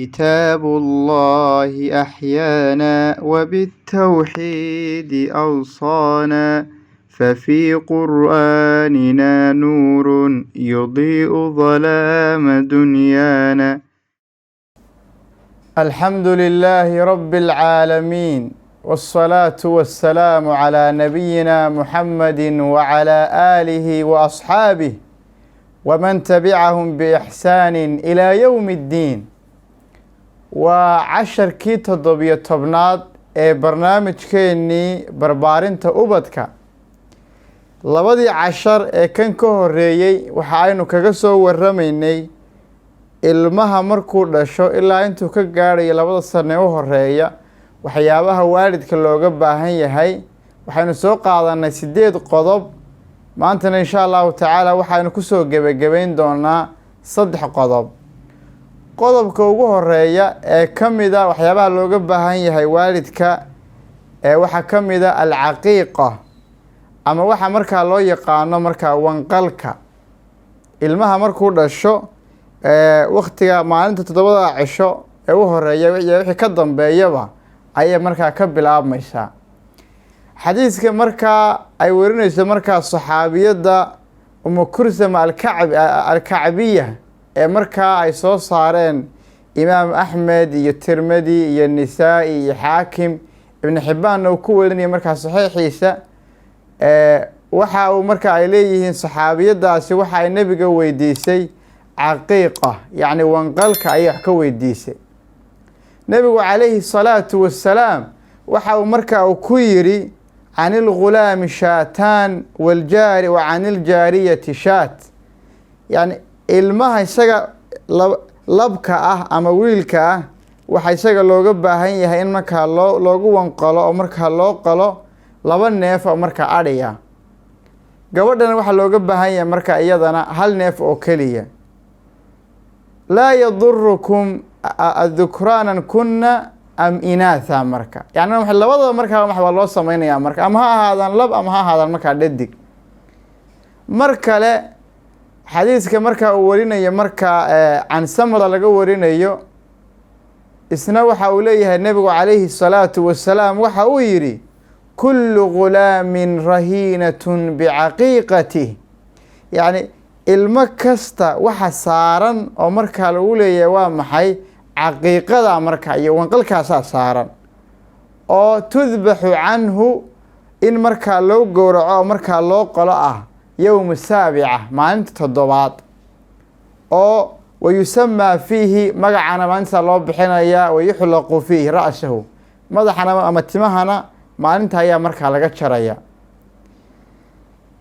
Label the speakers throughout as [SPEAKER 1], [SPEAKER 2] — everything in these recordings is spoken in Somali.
[SPEAKER 1] كتاب الله أحيانا وبالتوحيد أوصانا، ففي قرآننا نور يضيء ظلام دنيانا.
[SPEAKER 2] الحمد لله رب العالمين، والصلاة والسلام على نبينا محمد وعلى آله وأصحابه ومن تبعهم بإحسان إلى يوم الدين. Waa casharkii 17aad ee barnaamijkeennii barbaarinta ubadka. Labadii cashar ee kan ka horeeyey waxa aynu kaga soo waramaynay ilmaha markuu dhasho ilaa intuu ka gaadhayo 2da sano ee u horeeya waxyaabaha waalidka looga baahan yahay. Waxaynu soo qaadanay 8 qodob. Maantana, insha Allahu tacaala, waxaynu kusoo gebagabeyn doonaa 3 qodob. Qodobka ugu horeeya ee ka mid a waxyaabaha looga baahan yahay waalidka ee waxaa ka mid a alcaqiiqa, ama waxa markaa loo yaqaano markaa wanqalka. Ilmaha markuu dhasho, waktiga maalinta 7da cisho ee u horeeya iyo wixii ka dambeeyaba ayay markaa ka bilaabmaysaa. Xadiiska markaa ay warinayso markaa saxaabiyadda Umu Kursam Alkacbiya ee markaa ay soo saareen Imaam Axmed iyo Tirmidi iyo Nisaa-i iyo Xaakim, Ibnu Xibbaanna uu ku warinaya markaa saxiixiisa, waxa uu marka ay leeyihiin saxaabiyadaasi waxa ay nebiga weydiisay caqiiqa, yacni wanqalka ayay wax ka weydiisay. Nebigu calayhi salaatu wassalaam waxa uu markaa uu ku yidhi: "Can ilghulaami shaataan waljaari wa can iljaariyati shaat." Yacni ilmaha isaga labka ah ama wiilka ah waxaa isaga looga baahan yahay in markaa loogu wanqalo oo markaa loo qalo 2 neef oo markaa adhiya. Gabadhana waxaa looga baahan yahay markaa iyadana 1 neef oo keliya. "Laa yadurukum adukraanan kunna am inaatha." Marka yani labadaba markaa waa loo sameynayaa marka, ama ha ahaadaan lab ama ha ahaadaan markaa dhadig. Mar kale xadiiska markaa uu warinayo markaa can Samra laga warinayo, isna waxa uu leeyahay nebigu calayhi salaatu wasalaam waxa uu yidhi: "Kullu ghulaamin rahiinatun bicaqiiqatih." Yacni ilmo kasta waxa saaran oo markaa lagu leeyahay waa maxay? Caqiiqada marka iyo wanqalkaasaa saaran, oo tudbaxu canhu, in markaa loo gowraco oo markaa loo qolo ah, yowma saabica, maalinta 7aad, oo wayusamaa fiihi, magacana maalintaa loo bixinayaa, wayuxlaqu fiihi ra'sahu, madaxana ama timahana maalinta ayaa markaa laga jaraya.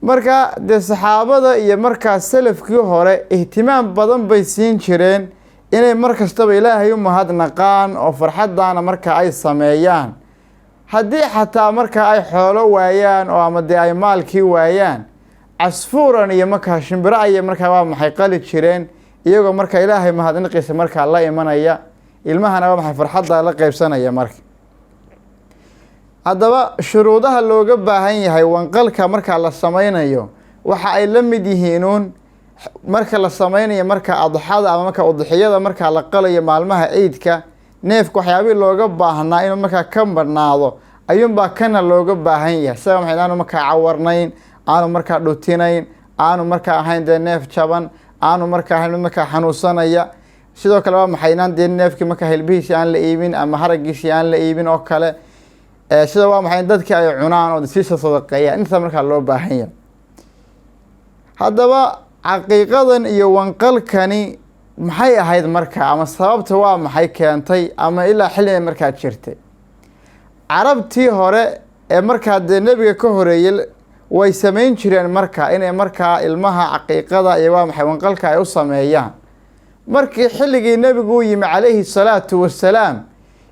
[SPEAKER 2] Marka dee saxaabada iyo markaa salafkii hore ihtimaam badan bay siin jireen inay mar kastaba Ilaahay u mahadnaqaan oo farxaddaana markaa ay sameeyaan. Haddii xataa markaa ay xoolo waayaan oo ama dee ay maalkii waayaan, casfuuran iyo markaa shimbiro ayay markaa waa maxay qali jireen, iyagoo markaa Ilaahay mahadnaqiisa markaa la imanaya, ilmahana waa maxay farxadda la qeybsanaya. Marka haddaba shuruudaha looga baahan yahay wanqalka markaa la sameynayo waxa ay la mid yihiinuun marka la sameynayo marka adxada ama marka udxiyada markaa la qalayo maalmaha ciidka. Neefka waxyaabihii looga baahnaa inuu markaa ka marhnaado ayuunbaa kana looga baahan yahay. Sida maxay? Aanu markaa cawarnayn, aanu markaa dhutinayn, aanu markaa ahayn dee neef jaban, aanu markaa ahayn mid markaa xanuunsanaya. Sidoo kale waa maxay? Inaan dee neefkii markaa hilbihiisi aan la iibin ama haraggiisii aan la iibin oo kale. Sida waa maxay? In dadkii ay cunaan oo sii sadaqeeyaan, intaas markaa loo baahan yahay. Haddaba caqiiqadan iyo wanqalkani maxay ahayd marka, ama sababta waa maxay keentay, ama ilaa xilligan markaa jirtay? Carabtii hore ee markaa dee nebiga ka horeeyey way sameyn jireen marka inay markaa ilmaha caqiiqada iyo waa maxay wanqalka ay u sameeyaan. Markii xilligii nebigu u yimi calayhi salaatu wassalaam,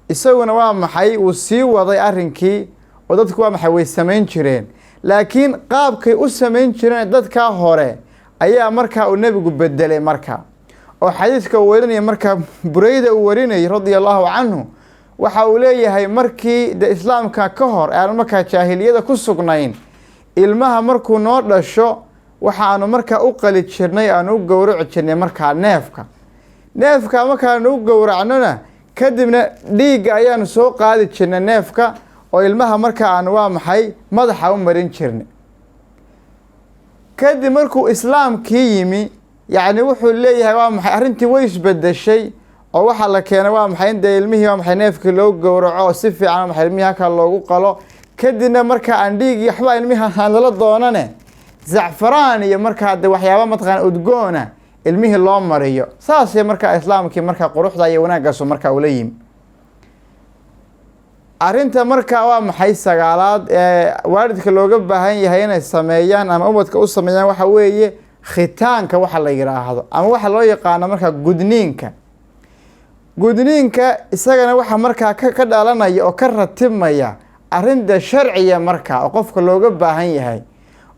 [SPEAKER 2] isaguna waa maxay wuu sii waday arrinkii, oo dadku waa maxay way samayn jireen, laakiin qaabkay u samayn jireen dadkaa hore ayaa markaa uu nebigu bedelay. Marka oo xadiiska uu warinaya markaa Bureyda uu warinayay radia Allahu canhu, waxa uu leeyahay markii de islaamka ka hor aanu markaa jaahiliyada ku sugnayn, ilmaha markuu noo dhasho waxaanu markaa u qali jirnay, aanu u gowraci jirnay markaa neefka. Neefka markaanu u gowracnona, kadibna dhiigga ayaanu soo qaadi jirnay neefka oo ilmaha marka aanu waa maxay madaxa u marin jirnay. Kadib markuu islaamkii yimi, yacni wuxuu leeyahay waa maxay arrintii way isbedeshay, oo waxaa la keenay waa maxay in dee ilmihii waa maxay neefkii loo gowraco oo si fiican waa maxay ilmihii halkaa loogu qalo. Kadibna marka aan dhiiggii waxba ilmihi aan lala doonane, zacfaraan iyo markaa de waxyaaba mataqaana udgoona ilmihii loo mariyo. Saasay markaa islaamkii markaa quruxda iyo wanaaggaasu markaa ula yimi. Arrinta markaa waa maxay sagaalaad ee waalidka looga baahan yahay inay sameeyaan ama ubadka u sameeyaan waxa weeye khitaanka waxa la yidhaahdo ama waxa loo yaqaano markaa gudniinka. Gudniinka isagana waxa markaa ka dhalanaya oo ka ratibmaya arrinta sharciya markaa oo qofka looga baahan yahay,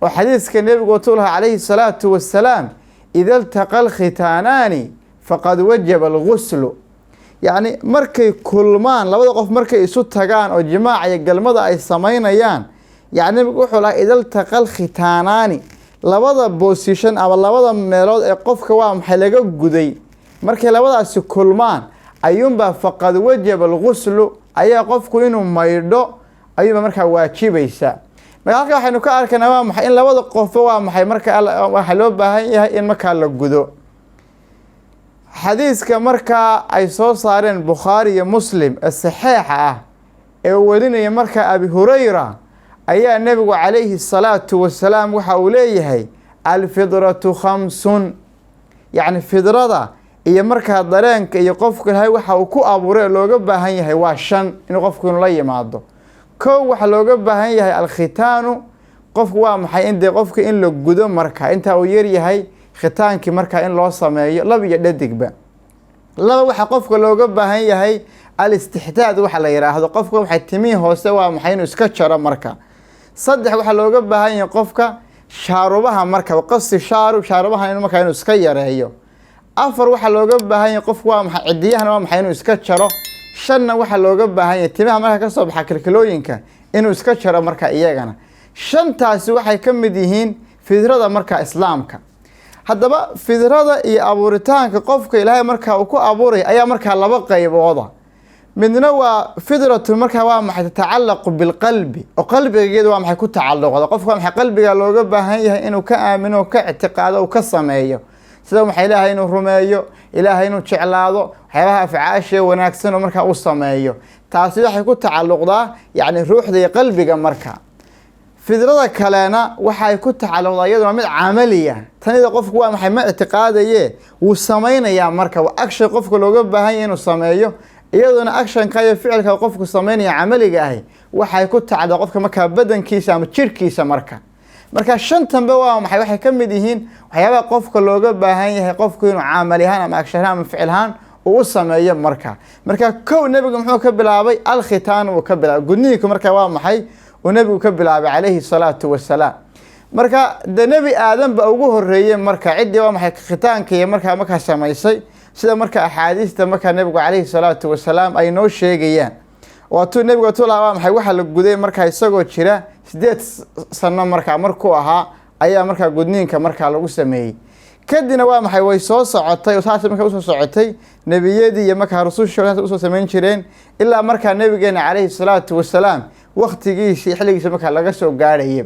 [SPEAKER 2] oo xadiiska nebigu watuu lahaa calayhi salaatu wassalaam: ida iltaqa alkhitaanaani faqad wajaba alguslu. Yacni markay kulmaan labada qof, markay isu tagaan oo jimaaca iyo galmada ay samaynayaan, yacni nebigu wuxuu lahaa ida iltaqa alkhitaanaani, labada boosishan ama labada meelood ee qofka waa maxay laga guday, markay labadaasi kulmaan ayuunbaa faqad wajaba alguslu, ayaa qofku inuu maydho ayuunbaa markaa waajibaysa. Marka halka waxaynu ka arkaynaa waa maxay in labada qofba waa maxay marka waxaa loo baahan yahay in markaa la gudo. Xadiiska markaa ay soo saareen Bukhaari iyo Muslim ee saxeixa ah ee warinaya markaa Abi Hurayra ayaa nebigu calayhi salaatu wasalaam waxa uu leeyahay: alfidratu khamsun. Yacni fidrada iyo markaa dareenka iyo qofku ilahay waxa uu ku abuuray looga baahan yahay waa shan inuu qofku inuu la yimaado. Kow, waxaa looga baahan yahay alkhitaanu, qofku waa maxay in dee qofka in la gudo marka intaa uu yar yahay, khitaankii markaa in loo sameeyo lab iyo dhadigba. Laba, waxaa qofka looga baahan yahay alistixdaad waxa la yidhaahdo, qofka waxay timihii hoose waa maxay inuu iska jaro marka. Saddex, waxaa looga baahan yahay qofka shaarubaha marka, qasi shaarub, shaarubaha inuu markaa inuu iska yareeyo. Afar, waxaa looga baahan yahay qofku waa maxay cidiyahana waa maxay inuu iska jaro. Shanna, waxaa looga baahan yahay timaha markaa kasoo baxa kilkilooyinka inuu iska jaro marka iyagana. Shantaasi waxay ka mid yihiin fidrada marka islaamka. Haddaba fidrada iyo abuuritaanka qofka ilaahay markaa uu ku abuuray ayaa markaa laba qaybooda. Midna waa fidratu markaa waa maxay tatacallaqu bilqalbi, oo qalbigeedu waa maxay ku tacalluqda. Qofka waa maxay qalbiga looga baahan yahay inuu ka aamino, ka ictiqaado, uu ka sameeyo, sida maxay ilaahay inuu rumeeyo, ilaahay inuu jeclaado, waxyaabaha afcaasha wanaagsan oo markaa uu sameeyo. Taasi waxay ku tacalluqdaa yacni ruuxda iyo qalbiga marka. Fidrada kalena waxay ku tacalluqdaa iyaduna mid camaliya. Tanida qofku waa maxay ma ictiqaadaye, wuu samaynayaa marka, waa action qofka looga baahan yahay inuu sameeyo. Iyaduna actionka iyo ficilka qofku samaynaya camaliga ahi waxay ku tacalluqdaa qofka markaa badankiisa ama jirhkiisa marka. Marka shantanba waa maxay waxay ka mid yihiin waxyaabaha qofka looga baahan yahay qofku inuu camali ahaan ama action ahaan ama ficil ahaan uu u sameeyo marka. Marka kow, nebigu muxuu ka bilaabay? Alkhitaan uu ka bilaabay, gudniinku marka waa maxay uu nebigu ka bilaabay calayhi salaatu wasalaam. Marka de nebi aadan ba ugu horeeyey marka ciddii waa maxay khitaanka iyo markaa samaysay, sida marka axaadiista markaa nebigu calayhi salaatu wasalaam ay noo sheegayaan. Waatuu nebigu watuu lahaa waa maxay waxaa la guday markaa isagoo jira 8 sano markaa markuu ahaa ayaa markaa gudniinka markaa lagu sameeyey. Kadibna waa maxay way soo socotay oo saas markaa usoo socotay nebiyadii iyo markaa rusushii saas usoo samayn jireen ilaa markaa nebigeena calayhi salaatu wasalaam waqtigiisii xilligiisa markaa laga soo gaadhayay.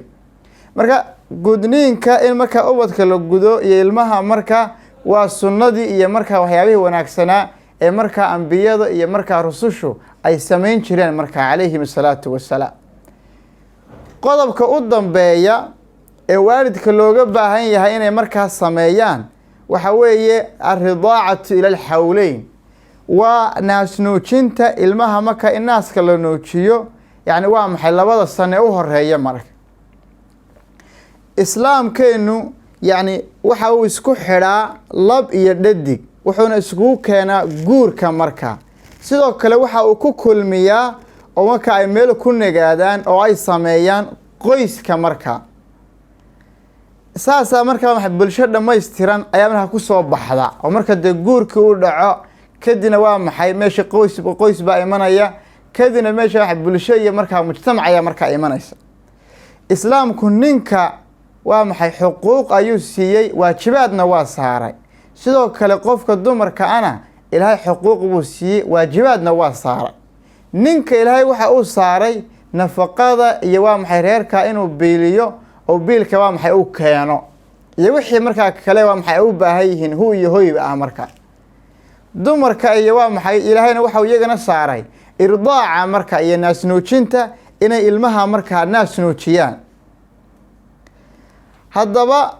[SPEAKER 2] Marka gudniinka in markaa ubadka la gudo iyo ilmaha marka waa sunnadii iyo markaa waxyaabihii wanaagsanaa ee markaa ambiyada iyo markaa rusushu ay samayn jireen markaa calayhim asalaatu wassalaam. Qodobka u dambeeya ee waalidka looga baahan yahay inay markaa sameeyaan waxa weeye alridaacatu ila alxawleyn, waa naasnuujinta ilmaha marka in naaska la nuujiyo, yacni waa maxay labada sano ee u horeeya. Marka islaamkeenu yacni waxa uu isku xidhaa lab iyo dhadig, wuxuuna iskugu keenaa guurka marka. Sidoo kale waxa uu ku kulmiyaa oo marka ay meel ku nagaadaan oo ay sameeyaan qoyska marka. Saasaa markaa maxay bulsho dhammaystiran ayaa markaa kusoo baxda, oo marka dee guurkii u dhaco kadibna waa maxay meesha qoys baa imanaya, kadibna meesha waxa bulsho iyo markaa mujtamac ayaa markaa imanaysa. Islaamku ninka waa maxay xuquuq ayuu siiyey, waajibaadna waa saaray. Sidoo kale qofka dumarka ana Ilaahay xuquuq buu siiyey, waajibaadna waa saaray. Ninka Ilaahay waxa uu saaray nafaqada iyo waa maxay reerka inuu biiliyo oo biilka waa maxay uu keeno iyo wixii markaa kale waa maxay u baahan yihiin hu iyo hoyba ah. Marka dumarka iyo waa maxay Ilaahayna waxau iyagana saaray irdaaca marka iyo naasnuujinta, inay ilmaha markaa naas nuujiyaan. Haddaba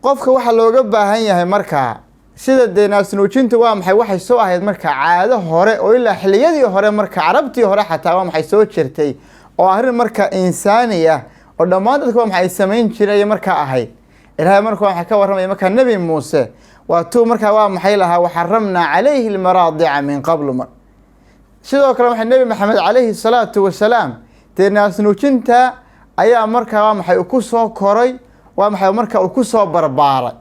[SPEAKER 2] qofka waxaa looga baahan yahay markaa sida dee naasnuujintu waa maxay waxay soo ahayd marka caado hore oo ilaa xilliyadii hore marka Carabtii hore xataa waa maxay soo jirtay, oo arrin marka insaani ah oo dhammaan dadka waa maxay ay samayn jiray markaa ahayd. Ilaahay marka waa maxay ka warramaya markaa Nebi Muuse waa tuu markaa waa maxay lahaa waxaramnaa calayhi almaraadica min qablu. Mar sidoo kale waxay Nebi Maxamed calayhi salaatu wasalaam dee naasnuujinta ayaa markaa waa maxay uu ku soo koray, waa maxay marka uu ku soo barbaaray.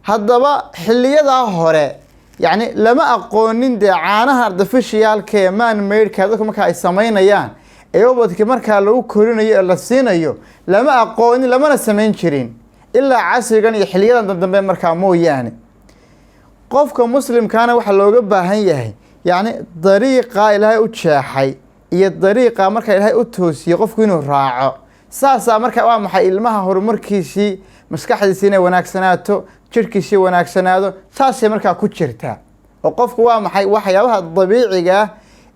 [SPEAKER 2] Haddaba xilliyadaa hore yacni lama aqoonin dee caanaha artificialka ee man made-ka dadku marka ay samaynayaan ee ubadka markaa lagu korinayo ee la siinayo, lama aqoonin, lamana samayn jirin ilaa casrigan iyo xiliyadan dambe markaa mooyaane. Qofka muslimkaana waxaa looga baahan yahay yacni dariiqa Ilaahay u jeexay iyo dariiqa markaa Ilaahay u toosiyey qofku inuu raaco. Saasaa marka waa maxay ilmaha horumarkiisii, maskaxdiisii inay wanaagsanaato, jirhkiisii wanaagsanaado, saasay markaa ku jirtaa. Oo qofku waa maxay waxyaabaha dabiiciga ah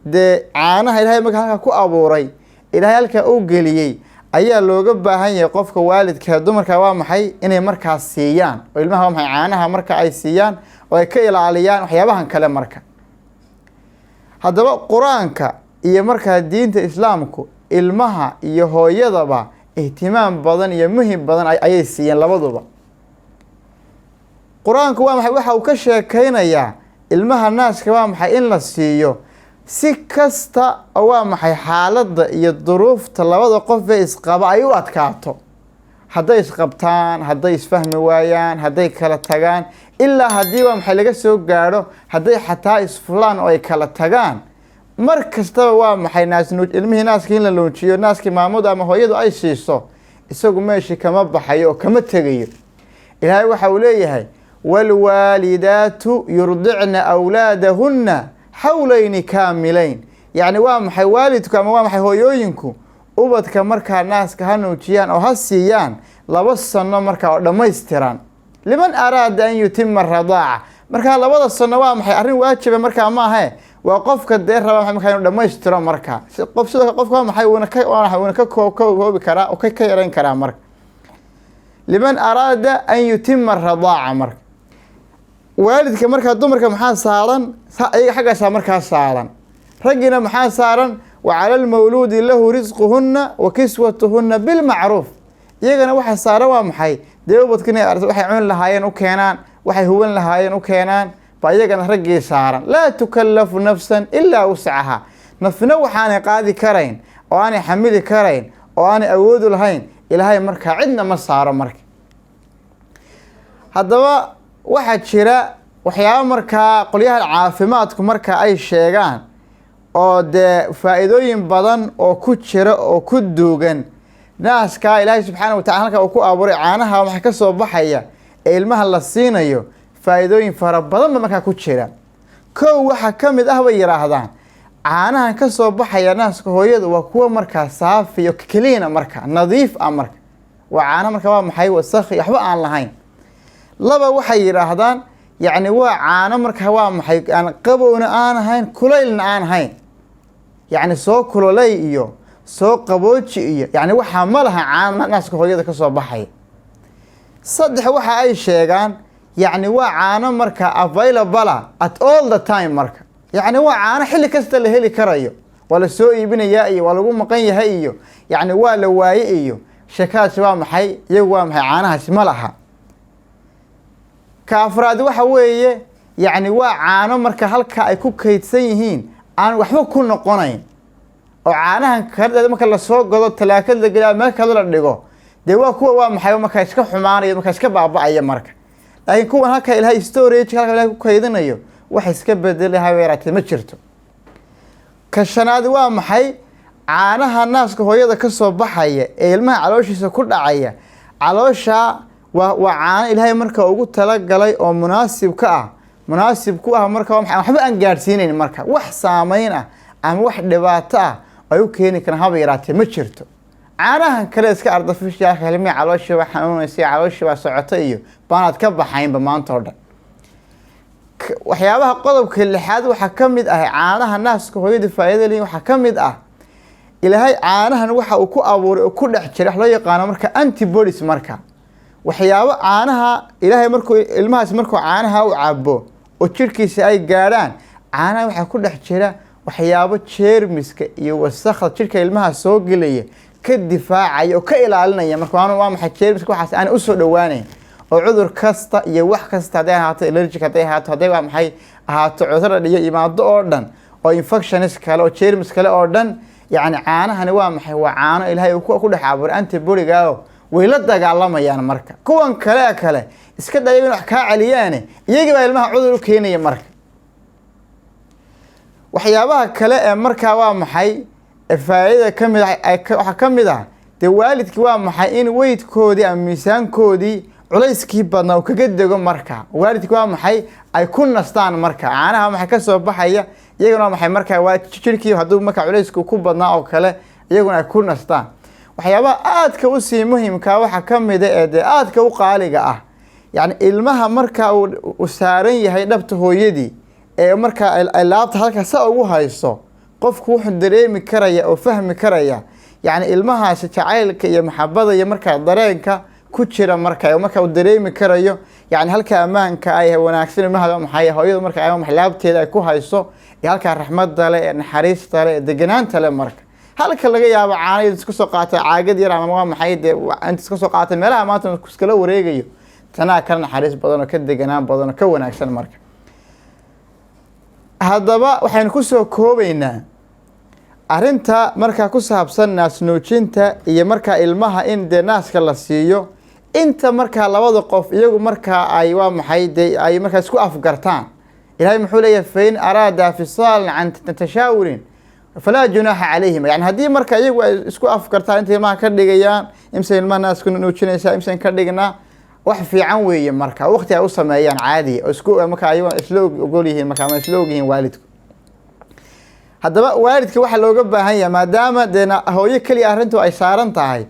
[SPEAKER 2] dee caanaha Ilaahay marka halkaa ku abuuray, Ilaahay halkaa u geliyey ayaa looga baahan yahay qofka waalidka dumarka waa maxay inay markaas siiyaan oo ilmaha waa maxay caanaha marka ay siiyaan oo ay ka ilaaliyaan waxyaabahan kale marka. Haddaba Qur-aanka iyo markaa diinta Islaamku ilmaha iyo hooyadaba ihtimaam badan iyo muhim badan ayay siiyeen labaduba. Qur-aanku waa maxay waxa uu ka sheekeynayaa ilmaha naaska waa maxay in la siiyo si kasta oo waa maxay xaaladda iyo duruufta labada qof ee isqaba ay u adkaato, hadday isqabtaan, hadday isfahmi waayaan, hadday kala tagaan, ilaa haddii waa maxay laga soo gaadho hadday xataa isfulaan oo ay kala tagaan, mar kastaba waa maxay naasnuuj ilmihii naaskii in la nuujiyo, naaskii maamadu ama hooyadu ay siiso, isagu meeshii kama baxayo oo kama tegayo. Ilaahay waxa uu leeyahay waalwaalidaatu yurdicna awlaadahunna xawlayni kaamilayn. Yacni waa maxay waalidku ama waa maxay hooyooyinku ubadka markaa naaska ha nuujiyaan oo ha siiyaan 2 sano markaa oo dhammaystiran, liman araada an yutima radaaca. Markaa 2da sano waa maxay arrin waajiba markaa maahe, waa qofka dee raba markaa inuu dhammaystiro. Markaa qof sidoo kale qofka waa maxay wuuna ka wuuna ka koobi karaa oo ka yarayn karaa. Marka liman araada an yutima radaaca, marka waalidka markaa dumarka maxaa saaran? Iyaga xaggaasaa markaa saaran. Raggiina maxaa saaran? Wa cala almawluudi lahu risquhunna wa kiswatuhunna bilmacruuf. Iyagana waxa saaran waa maxay dee ubadka inay waxay cuni lahaayeen u keenaan, waxay huwan lahaayeen u keenaan baa iyagana raggii saaran. Laa tukallafu nafsan ilaa wuscaha, nafna waxaanay qaadi karayn oo aanay xamili karayn oo aanay awoodu lahayn Ilaahay markaa cidna ma saaro. Marka haddaba waxaa jira waxyaaba markaa qolyaha caafimaadku marka ay sheegaan oo dee faa'iidooyin badan oo ku jira oo ku duugan naaskaa Ilaahay subxaana wa tacala halka uu ku abuuray caanaha waxa ka soo baxaya ee ilmaha la siinayo, faa'iidooyin fara badan ba markaa ku jira. Kow waxaa ka mid ah bay yidhaahdaan caanahan ka soo baxaya naaska hooyada waa kuwa markaa saafi iyo clean, marka nadiif ah, marka waa caano marka waa maxay wasakhi waxba aan lahayn. Laba waxay yidhaahdaan yacni waa caano marka waa maxay aan qabowna aan ahayn, kulaylna aan ahayn, yacni soo kulolay iyo soo qabooji iyo yacni waxaa ma laha caano naaska hooyada ka soo baxaya. Saddex waxa ay sheegaan yacni waa caano marka available at all the time, marka yacni waa caano xilli kasta la heli karayo, waa la soo iibinayaa iyo waa lagu maqan yahay iyo yacni waa la waaye iyo sheekadaasi waa maxay iyagu waa maxay caanahaasi ma laha. Ka afraad waxa weeye yacni waa caano marka halka ay ku kaydsan yihiin aan waxba ku noqonayn, oo caanahan kale marka lasoo gado talaakad la geliya meel kale la dhigo dee waa kuwa waa maxay marka iska xumaanaya, marka iska baaba'aya marka. Laakiin kuwan halka Ilaahay storage halka Ilaahay ku kaydinayo wax iska bedelay habeeraatee ma jirto. Ka shanaad waa maxay caanaha naaska hooyada ka soo baxaya ee ilmaha calooshiisa ku dhacaya, caloosha waa caano Ilaahay marka ugu talagalay oo munaasib ka ah Munaasib ku ah marka waa maxay? Waxba aan gaadhsiinayn marka, wax saameyn ah ama wax dhibaato ah ay u keeni karaan haba yaraatee ma jirto. Caanahan kale iska artificial, ilmihii calooshii baa xanuunaysa, calooshii baa socota iyo baanaad ka baxaynba maanta oo dhan. Waxyaabaha qodobka lixaad waxaa ka mid ah caanaha naaska hooyada faa'iidada leeyihin. Waxaa ka mid ah, Ilaahay caanahan waxa uu ku abuuray oo ku dhex jiray wax loo yaqaano marka antibodies. Marka waxyaabo caanaha Ilaahay markuu ilmahaas markuu caanaha u cabo oo jirkiisa ay gaadhaan, caanaha waxaa ku dhex jira waxyaabo jeermiska iyo wasakhda jirka ilmaha soo gelaya ka difaacaya oo ka ilaalinaya. Marka waa maxay? Jeermiska waxaas aan usoo dhawaanayn oo cudur kasta iyo wax kasta, hadday ahaato allergic, hadday ahaato, hadday waa maxay ahaato, cudurada dhiyo imaado oo dhan oo infections kale oo jeermis kale oo dhan, yacni caanahani waa maxay? Waa caano Ilaahay uu ku dhex abuuray antibody-ga, way la dagaalamayaan. Marka kuwan kale iska dayaga in wax kaa celiyaane, iyagii baa ilmaha cudur u keenaya. Marka waxyaabaha kale ee markaa waa maxay faa'iidada ka mid ah waxaa ka mid ah, dee waalidki waa maxay, in weydkoodii ama miisaankoodii culayskii badnaa uu kaga dego. Marka waalidki waa maxay, ay ku nastaan. Marka caanaha maxay ka soo baxaya iyaguna waa maxay? Marka waa jirkii hadduu marka culaysku ku badnaa oo kale, iyaguna ay ku nastaan. Waxyaabaha aadka usii muhimkaa waxaa ka mid a ee dee aadka u qaaliga ah, yacni ilmaha marka uu saaran yahay dhabta hooyadii ee markaa ay laabta halka saa ugu hayso, qofku wuxuu dareemi karaya oo fahmi karaya, yacni ilmahaasi jacaylka iyo maxabada iyo markaa dareenka ku jira, marka marka uu dareemi karayo, yacni halka ammaanka ay wanaagsan ilmaha waa maxay, hooyadu marka ay maxay laabteeda ay ku hayso iyo halkaa raxmadda leh ee naxariista leh ee deganaanta leh. Marka halka laga yaabo caano iska soo qaatay caagad yar ama waa maxay dee inta iska soo qaatay meelaha maanta iskala wareegayo, tanaa ka naxariis badan oo ka deganaan badan oo ka wanaagsan. Marka haddaba waxaynu kusoo koobaynaa arrinta markaa ku saabsan naasnuujinta iyo markaa ilmaha in dee naaska la siiyo inta markaa labada qof iyagu markaa ay waa maxay dee ay markaa isku afgartaan. Ilahay muxuu leeyahay? "فإن أرادا فصالا عن تشاور فلا جناح عليهما." Yani haddii marka iyagu ay isku afgartaan inta ilmaha ka dhigayaan, imse ilmaha naasku nuujinaysaa, imsen ka dhignaa, wax fiican weeye. Marka waqti ay u sameeyaan caadi oo isku marka ayago isla ogol yihiin marka ama isla og yihiin waalidku. Haddaba waalidka waxaa looga baahan yahay, maadaama dee hooyo keliya arrintu ay saaran tahay,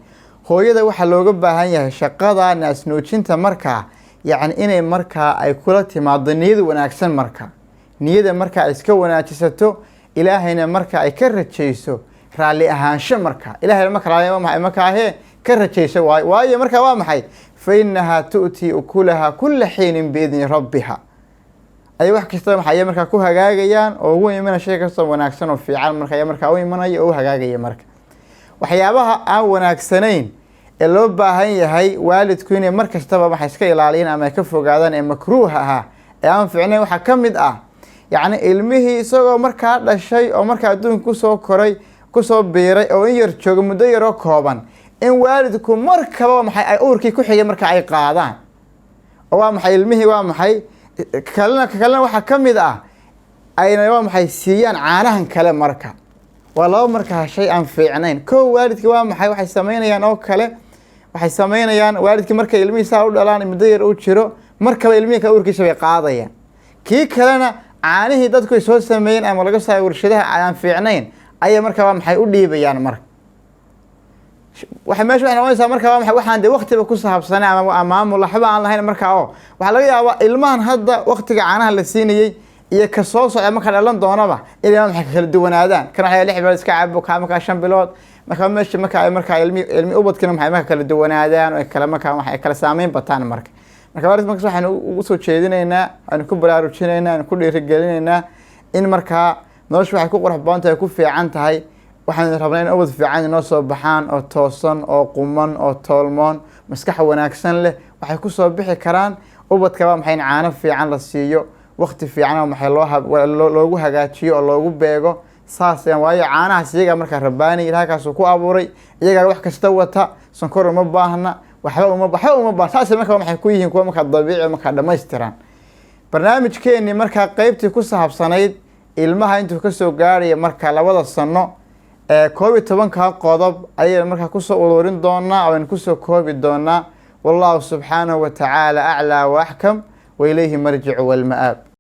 [SPEAKER 2] hooyada waxaa looga baahan yahay shaqada naasnuujinta markaa, yacni inay markaa ay kula timaado niyad wanaagsan. Marka niyada markaa ay iska wanaajisato, Ilaahayna marka ay ka rajayso raalli ahaansho. Marka Ilahayna marka raalli waa maxay markaa hee ka rajayso. Waayo markaa waa maxay? "فإنها تؤتي أكلها كل حين بإذن ربها." Ay wax kasta maxay ay markaa ku hagaagayaan oo ugu imanaya shay kasta wanaagsan oo fiican marka ayaa markaa u imanaya oo u hagaagaya. Marka waxyaabaha aan wanaagsanayn ee loo baahan yahay waalidku inay mar kastaba waxay iska ilaaliyaan ama ay ka fogaadaan ee makruuha ahaa ee aan fiicnayn waxaa ka mid ah, yacni ilmihii isagoo markaa dhashay oo markaa adduunka kusoo koray, kusoo biiray oo in yar jooga, muddo yaroo kooban, in waalidku markaba maxay ay uurkii ku xigay marka ay qaadaan oo waa maxay ilmihii waa maxay kalena waxaa ka mid ah ayna waa maxay siiyaan caanahan kale. Marka waa laba markaa shay aan fiicnayn. Kow, waalidki waa maxay waxay samaynayaan oo kale, waxay samaynayaan waalidkii markay ilmihii saa u dhalaan, muddo yar uu jiro, markaba ilmihii kale uurkiisa bay qaadayaan. Kii kalena caanihii dadku ay soo sameeyeen ama laga saaray warshadaha aan fiicnayn ayay marka waa maxay u dhiibayaan. Marka waxa meesha waxay noqonaysaa marka waa maxay, waxaan dee waqtiba ku saabsanay ama maamul waxba aan lahayn. Marka oo waxaa laga yaabaa ilmahan hadda waqtiga caanaha la siinayey iyo ka soo socda marka dhalan doonaba inay waa maxay kala duwanaadaan. Kan waxay 6 bilood iska cabo, kaa markaa 5 bilood. Marka meesha marka ay markaa ilmi ubadkina maxay marka kala duwanaadaan oo ay kala markaa waxay kala saameyn bataan. Marka waalid markaas waxaynu ugu soo jeedinaynaa, aynu ku baraarujinaynaa, aynu ku dhiirigelinaynaa in markaa noloshu waxay ku qurux badan tahay, ku fiican tahay, waxaan rabnaa in ubad fiican inoo soo baxaan oo toosan oo quman oo toolmoon, maskax wanaagsan leh. Waxay kusoo bixi karaan ubadka waa maxay in caano fiican la siiyo, waqti fiican oo maxay loo loogu hagaajiyo oo loogu beego saas. Waayo caanahaas iyagaa markaa rabbaani Ilahay kaasuu ku abuuray, iyagaa wax kasta wata, sonkor uma baahna, waxba uma baahna. Saasay marka waxay ku yihiin kuwa markaa dabiici, markaa dhammaystiran. Barnaamijkeenii markaa qeybtii ku saabsanayd ilmaha intuu kasoo gaaraya marka 2da sano ee 11-ka qodob ayaynu markaa kusoo ururin doonaa oo aynu kusoo koobi doonaa. والله سبحانه وتعالى أعلى وأحكم وإليه المرجع والمآب.